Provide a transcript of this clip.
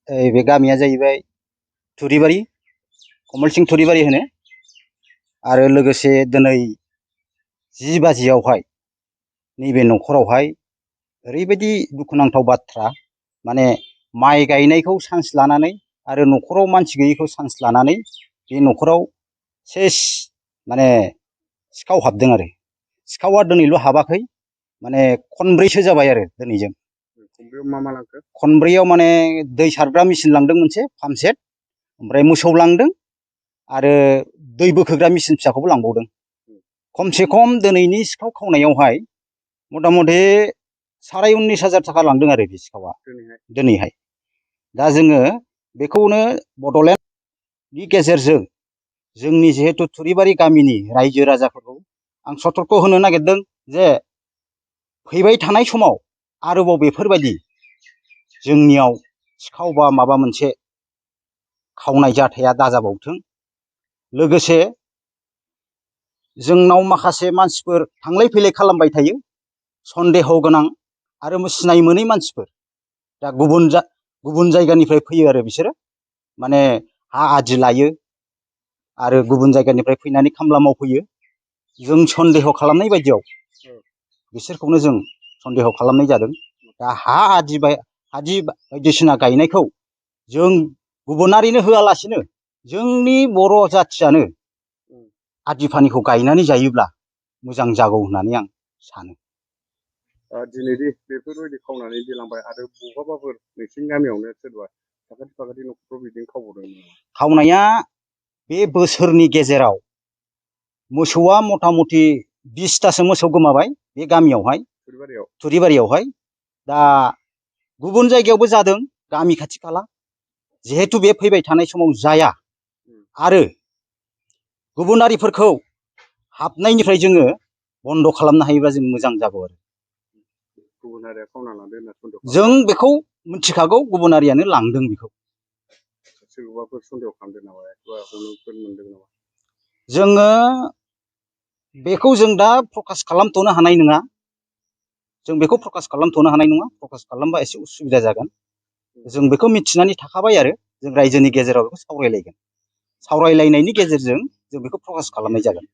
बे गामिया जाहैबाय थुरिबारि, कमल सिंह थुरिबारि होनो। आरो लोगोसे दिनै 10 बाजियावहाय नैबे न'खरावहाय ओरैबायदि दुखुनांथाव बाथ्रा, माने माइ गायनायखौ चान्स लानानै आरो न'खराव मानसि गैयैखौ चान्स लानानै बे न'खराव सेस माने सिखाव हाबदों आरो। सिखावा दिनैल' हाबाखै, माने खनब्रैसो जाबाय आरो दिनैजों। खनब्रैयाव माने दै सारग्रा मेचिन लांदों मोनसे पाम्प सेट, ओमफ्राय मोसौ लांदों आरो दै बोखोग्रा मेचिन फिसाखौबो लांबावदों। खमसे खम दिनैनि सिखाव खावनायावहाय मथा मथि 19,500 थाखा लांदों आरो बे सिखावा दिनैहाय। दा जोङो बेखौनो बड'लेण्डनि गेजेरजों जोंनि जिहेतु थुरिबारि गामिनि रायजो राजाफोरखौ आं सतर्क होनो नागिरदों जे फैबाय थानाय समाव आरोबाव बेफोरबायदि जोंनियाव सिखाव बा माबा मोनसे खावनाय जाथाया दाजाबावथों। लोगोसे जोंनाव माखासे मानसिफोर थांलाय फैलाय खालामबाय थायो, सन्देह गोनां आरो सिनाय मोनै मानसिफोर। दा गुबुन जायगानिफ्राय फैयो आरो बिसोरो, माने हा आदि लायो आरो गुबुन जायगानिफ्राय फैनानै खामला मावफैयो। जों सन्देह खालामनाय बायदियाव बिसोरखौनो जों सन्देह खालामनाय जादों। दा हा आदि बायदिसिना गायनायखौ जों गुबुनारिनो होआलासिनो जोंनि बर' जाथियानो आदि फानिखौ गायनानै जायोब्ला मोजां जागौ होननानै आं सानो। दिनैदि बेफोरबायदि खावनानै दिलांबाय आरो बहाबाफोर नोंसिनि गामियावनो सोरबा साखाथि फाखाथि न'खरफ्राव बिदिनो खावबावदों? खावनाया बे बोसोरनि गेजेराव मोसौआ मथा मथि 20थासो मोसौ गोमाबाय बे गामियावहाय, थुरिबारियावहाय। दा गुबुन जायगायावबो जादों, गामि खाथि खाला। जिहेतु बे फैबाय थानाय समाव जाया आरो गुबुनारिफोरखौ हाबनायनिफ्राय जोङो बन्द' खालामनो हायोब्ला जों मोजां जागौ आरो। गुबुनारिया खावना लांदों होनना सन्देह खालामदों? जों बेखौ मिथिखागौ, गुबुनारियानो लांदों बेखौ। सोरखौबाफोर सन्देह खालामदों नामा? हमनोफोर मोनदों नामा? जोङो बेखौ जों दा प्रकास खालामथ'नो हानाय नङा। जों बेखौ प्रकास खालामथ'नो हानाय नङा। प्रकास खालामबा एसे उसुबिदा जागोन। जों बेखौ मिथिनानै थाखाबाय आरो जों रायजोनि गेजेराव बेखौ सावरायलायगोन। सावरायलायनायनि गेजेरजों जों बेखौ प्रकास खालामनाय जागोन।